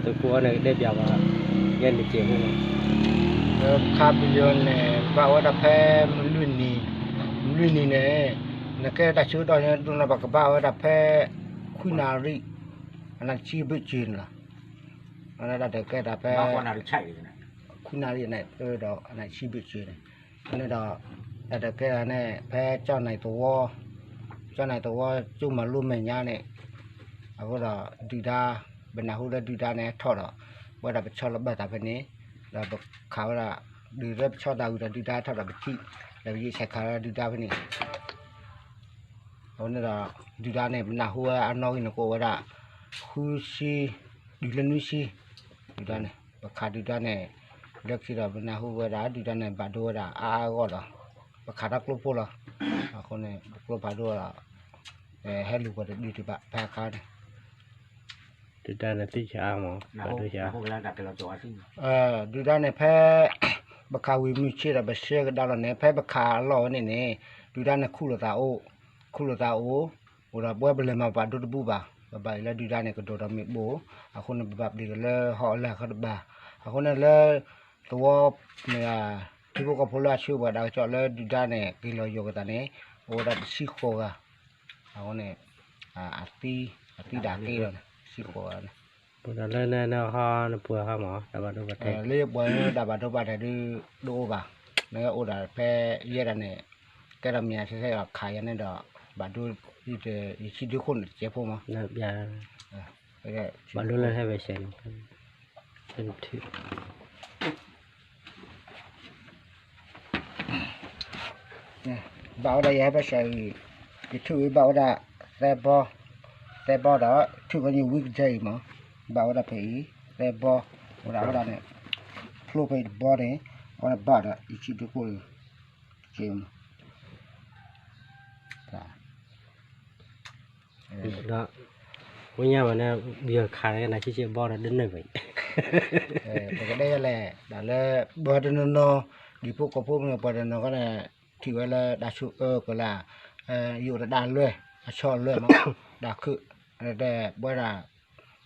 ကိးအီၤန့ၣ် ကတဲပျးဝဲ ယဲန့ၣ်စဲးဖိမး, ခါပယီၤန့ၣ် ဘၣ်ဝဲဒၣ်ဖဲ မလွံၢ်နံၤ, မလွံၢ်နံၤန့ၣ် နကဲတၢ်ဆၢကတီၢ်ညါဒ်န့ၣ် ပကဘၣ်ဝဲဒၣ်ဖဲ ခွံနၣ်ရံၣ် အနၢ်ဆံဘ့ၣ်စၢၤန့ၣ်လီၤ. တၢ်တဲကဲတၢ်ဖဲ ခွံနၣ်ရံၣ်န့ၣ် ဒီးအနၢ်ဆံဘ့ၣ်စၢၤန့ၣ်, န့ၣ်ဒီး တၢ်တဲကဲတၢ်န့ၣ် ဖဲကၠီၣ်နဲၣ်သဝီ, ကၠီၣ်နဲၣ်သဝီ ကၠိမၤလိမဲာ်ညါန့ၣ်, အဃိဒီး ဒုၣ်ဒါ ပနၢ်ဟူလၢဒုၣ်ဒါန့ၣ်ထီၣ်ဒီး ဝဲဒၣ်ပဆီလီၤဘၢၣ်သးဖဲန့ၣ်, ဒီးပခးဝဲဒၣ် ဒုၣ်ဒါပဆီသးဝံၤဒီးဒုၣ်ဒါထီၣ်ဒီးပထံၣ်, ဒီးပယံာ်ဆဲးခးလၢဒုၣ်ဒါဖဲန့ၣ် အဃိန့ၣ်ဒီး ဒုၣ်ဒါန့ၣ် ပနၢ်ဟူဝဲအနီၣ်ဂံၢ်န့ၣ်ကအိၣ်ဝဲဒၣ် ဃုဆံ, တုၤလၢနွံဆံ, ဒုၣ်ဒါန့ၣ် ပခးဒုၣ်ဒါန့ၣ် လၢခံဒီးပနၢ်ဟူဝဲဒၣ် ဒုၣ်ဒါန့ၣ် ဘၣ်ဒိဝဲဒၣ်အါအါဂီၢ်ဂီၢ်လီၤ. ပခးတၢ်ကျိဖိလီၤ. အဃိန့ၣ် ပကျိဖးဒိၣ်ဒီး ဟဲလူၤပှၤတဒုတဘၣ်ဖဲအခါန့ၣ် ဒုၣ်ဒါန့ၣ်သံဆါအါမး, ဒုၣ်ဒါန့ၣ်ဖဲ ပခးဝံၤမုၢ်ဆ့ၣ်ဒီးပဆှၢကဒါလီၤန့ၣ် ဖဲပခးအလီၢ်ဝဲန့ၣ်န့ၣ် ဒုၣ်ဒါန့ၣ်ခူၣ်လိာ်သးအိၣ်, ခူၣ်လိာ်သးအိၣ်, အိၣ်ဒီးပဝဲပလဲၤမၤပာ်ဒိတဘူၣ်ဘၣ်, ပဘၣ်အံၤလၢဒုၣ်ဒါန့ၣ်ကဒိးဒီးမ့ၢ်ဘိၣ်, အဃိန့ၣ် ပဘၣ်ပျံၤက့ၤလၢဟီၣ်အလၢၢ်ခီတဘၣ်, အဃိန့ၣ်လၢ သဝီ မ့ၢ် ထံဖိကီၢ်ဖိလၢအဆှၢပှၤဒၣ်ကစီၣ်လၢဒုၣ်ဒါန့ၣ် က့ၤလီၤယိာ်က့ၤသးန့ၣ် အိၣ်ဝဲဒၣ်တဆံဃိးဂၤ, အဃိန့ၣ် အသံ, အသံဒၣ်က့ၤလီၤန့ၣ် တဆံဃိးဂၤန့ၣ်, အိၣ်ဒီးလၢနဟီနပှၤဟီမး တၢ်ဘၣ်ဒိဘၣ်ထံး, လၢယပှၤတၢ်ဘၣ်ဒိဘၣ်ထံးဒုး တအိၣ်ဘၣ်, နကအိၣ်ဒီးဖဲယဲဒၣ်န့ၣ် ကဲထီၣ်မ့ၢ်အဆဲဆဲဒီးခးယၤန့ၣ်ဒီး ဘၣ်ဒိ ယဆံဒုခိၣ်န့ၣ်တစဲးဖိမး, ဘၣ်ဒိလၢဟဲဝဲဆဲးန့ၣ် ဘၣ်ဝဲဒၣ်ယဟဲဖဲဆဲးအံၤ, ယထုးဝံၤဘၣ်ဝဲဒၣ် သဲဘီ, သဲဘီဒီး ထုးကညီဝံကစၢ်အံၤမး, ဘၣ်ဝဲဒၣ်ဖဲအံၤ သဲဘီ, ဝဲဒၣ်ဝဲဒၣ်န့ၣ် ဖျိဖဲအံၤတဘီန့ၣ် အဝဲဒၣ်ဘၣ်ဒီး ယဆံဒုခိၣ်အံၤ က့မး ဒီး ဝဲညါဘၣ်န့ၣ် ယခးလၢနၤဆံဆံဘီဒီးဒ်န့ၣ်ဝဲ, ပကတဲလဲၣ် ဒၣ်လၢ ပှၤတနီၤနီၤ ဒံဖိကီၢ်ဖိမ့ၢ်ပှၤတနီၤခီန့ၣ် ထံၣ်ဝဲလၢတၢ်ဆိၣ်အၢကလါ, ယအိၣ်ဒီးတၢ်လွဲၢ် အဆီအလွဲၢ်မး, တၢ်ခုၣ်, တဲဝဲဒၣ်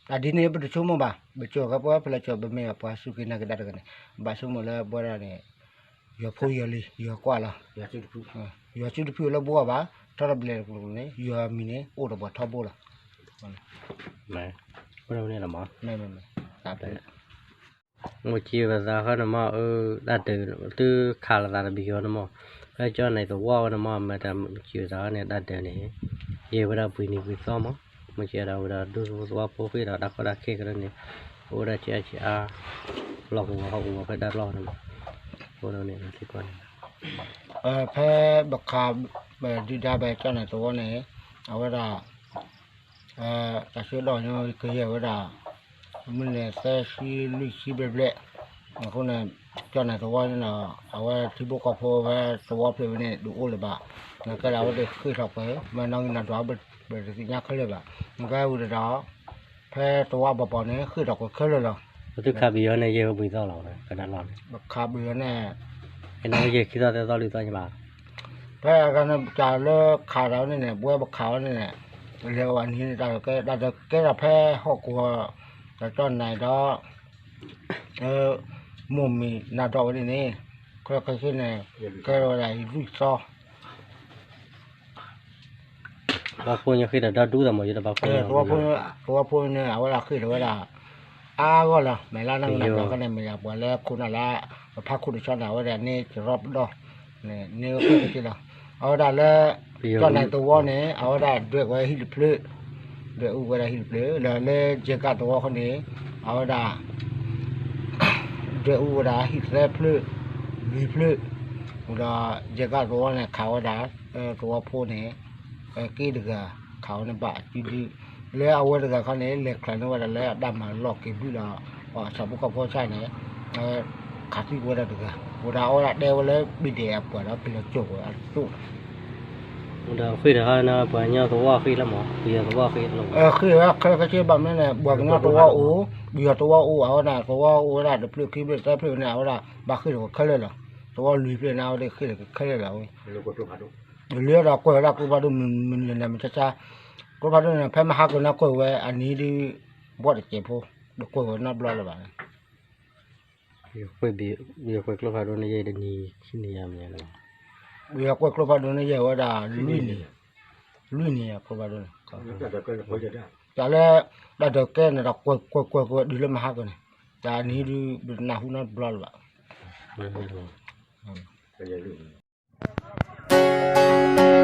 တၢ်ဒ်န့ၣ် ပတဆိကမိၣ်ဘၣ်, ပကၠီၤကဲပဝဲဖဲလဲၣ်ကၠီၤ ပမ့ၢ်ပှၤစူၢ်က့ၤနာ်က့ၤတၢ်တဂၤန့ၣ် ဘၣ်ဆိကမိၣ်လၢပဝဲဒၣ်န့ၣ် ယွၤဖိယွၤလံၤ ယွၤကွၢ်လီၤ, ယွၤစုတဖုလၢဘိအီၤဘၣ်, ထီထီၣ်ဘျဲၣ်တကျိၤန့ၣ် ယွၤမံၤန့ၣ် အိၣ်ဒီးပှၤထီဘိလီၤ. မ့ၢ်ဝဲန့ၣ်လီၤမး, မ့ၢ်မ့ၢ်မ့ၢ်, တၢ်ဘျုး မ့ၢ်က့ၤပသးဃီန့ၣ်မး အၢ တၢ်ဒုး သုခးလိာ်သးတဘျီဃီန့ၣ်မး, လၢကၠီၣ်နဲၣ်သဝီဝဲန့ၣ်မး မ့ၢ်တၢ်မ့ၢ်က့ၤပသးဃီန့ၣ် တၢ်ဒုးန့ၣ် ယဲၢ်ဝဲဒၣ်ပှဲၤနံၤပှဲၤသီမး, မ့ၢ်က့ၤဒီးဝဲဒီးဒူသဝီဖိဃ့ၢ်ဒီးတၢ်ကီတၢ်ခဲကရၢန့ၣ် အိၣ်ဝဲဒၣ်ဆံးအါဆံးအါ, လီၢ်ကဝီၤဟီၣ်ကဝီၤဖဲတၢ်လီၢ်န့ၣ်မး, အဃိန့ၣ် သံကွၢ်န့ၣ် ဖဲပခး ဒုၣ်ဒါဖဲကၠီၣ်နဲၣ်သဝီန့ၣ် အဝဲဒၣ် တၢ်ဆၢကတီၢ်ညါကယဲၢ်ဝဲဒၣ် မုၢ်နံၤသၢဆံလွံၢ်ဆံဘျဲၣ်ဘျဲၣ်, အဃိန့ၣ် ကၠီၣ်နဲၣ်သဝီန့ၣ်ဒီး အဝဲထံဖိကီၢ်ဖိဖဲသဝီဖျၢၣ်ဝဲန့ၣ် တအိၣ်လၢၤဘၣ်, နကဲဒၣ်ဝဲသ့ၣ်ဃ့ၢ်ထီၣ်ကွံာ် မ့ၢ်နီၣ်ဂံၢ်နီၣ်ဒွး ပတသ့ၣ်ညါခဲလၢာ်ဘၣ်, နကဲဝံၤဒီး ဖဲသဝီပၤပၤန့ၣ် ဃ့ၢ်ထီၣ်ကွံာ်ခဲလၢာ်လီၤ. ပသုခးပယီၤန့ၣ် ယဲၢ်ဝဲပှဲၤသီလီၤ ပနၢ်လီၢ်န့ၣ်, ပခးပယီၤန့ၣ် ကနၣ်ဝဲယဲၢ်ခံသီသၢသီလွံၢ်သီညါဘၣ်, ဖဲအဂၤန့ၣ် တၢ်လၢခးတၢ်ဝဲန့ၣ်န့ၣ် ပဝဲပခးဝဲန့ၣ်န့ၣ် လဲၤအိၣ်အနံၤန့ၣ် တၢ်ကဲတၢ်ကဲထီၣ်ဖဲဟီၣ်ကဝီၤ တၢ်ကၠီၣ်နဲၣ်ဒီး မိၢ်မံၤနါဒီးဝဲန့ၣ်န့ၣ် ခဲလၢာ်ခဲဆ့န့ၣ် ကဲထီၣ်ဝဲဒၣ်အံၤလွံၢ်သီ ဘၣ်ဖိညါဃ့ၢ်ဒီးဒီဒူၣ်သးမး ယတဘၣ်ဖိညါ သဝီဖိန့ၣ် အဝဲဒၣ်ဃ့ၢ်ထီၣ်ဝဲဒၣ် အါဂီၢ်လီၤ. မ့ၢ်လၢနဂနၢ်ပှၤကန့ၣ် မ့ၢ်ယၤပှၤလၢခိၣ်နၢ်လၢ ပဖးခိၣ်တဆီန့ၣ် အဝဲဒၣ်န့ၣ်ကရီပဒီ န့ၣ်ဝဲခဲက့လီၤ. အဝဲဒၣ်လၢ ကၠီၣ်နဲၣ်သဝီန့ၣ် အဝဲဒၣ်ဒွဲၣ်ဝဲဟံၣ်တဖျၢၣ် ဒွဲၣ်အူဝဲဒၣ်ဟံၣ်တဖျၢၣ် ဒီးလၢယဲၢ်ကးသဝီဃီန့ၣ် အဝဲဒၣ် ဒွဲၣ်အူဝဲဒၣ်ဟံၣ်သၢဖျၢၣ် လွံၢ်ဖျၢၣ် ဒီးယဲၢ်ကးသဝီန့ၣ် ခးဝဲဒၣ် သဝီဖိန့ၣ် က့တဂၤ ခးဝဲန့ၣ်ဘၣ်အစုဒု လၢအဝဲတဂၤခီန့ၣ် လဲၤချၢန့ၢ်ဝဲဒၣ်လၢအတၢ်မၤလီၢ်က့ၤဘုလီၤ အဆၣ်ဖိကီၢ်ဖိဆၣ်န့ၣ် ခးသံကွံာ်ဝဲဒၣ်တဂၤ ဝဲဒၣ်အဝဲဒၣ်တဲဝဲလၢ ဘံၣ်ဒဲးအပှၤဒီးကလီၤကၠိၣ်ဝဲအသိး ဒီးဃ့ၢ်တခါန့ၣ် ပှၤကညီသဝီဃ့ၢ်လီၤမး ပယီၤသဝီဃ့ၢ်လီၤမး ဃ့ၢ်ဝဲခဲလၢာ်ခဲဆ့ဘၣ်မနုၤန့ၣ် ပှၤကညီသဝီအိၣ် ပယီၤသဝီအိၣ် အဝဲဒၣ်သဝီအိၣ်ဝဲဒၣ်တဖျၢၣ်ခံဖျၢၣ်သၢဖျၢၣ်န့ၣ် အဝဲဒၣ်ဘၣ်ဃ့ၢ်တခါခဲလၢာ်လီၤ. သဝီလွံၢ်ဖျၢၣ်န့ၣ် အဝဲဒၣ်ဃ့ၢ်တခါခဲလၢာ်လီၤ. လၢဒီးကွၢ်ဝဲဒၣ်ကျိဖးဒိၣ်မနုၤလဲၣ်မ့ၢ်ဆါဆါ ကျိဖးဒိၣ်န့ၣ် ဖဲမဟါကန့ၣ်ကွၢ်ဝဲအနံၤဒုး ဘီၣ်တစဲးဖိ တကွဲးဝဲနီတဘျီလၢၤဘၣ်. ယကွဲးကျိဖးဒိၣ်န့ၣ် ယဲတနံၤခံနံၤယါမ့ၢ်, ယကွဲးကျိဖးဒိၣ်န့ၣ် ယဲဝဲဒၣ်လွံၢ်နံၤ, လွံၢ်နံၤအကျိဖးဒိၣ်န့ၣ်, တၢ်လၢ တၢ်ဒၢးကဲန့ၣ်ဒီး ကွဲးကွဲးကွဲးကွဲးဒုးလၢမဟါကန့ၣ်, တနံၤဒုး ပတနၢ်ဟူနီတဘျီလၢၤဘၣ်.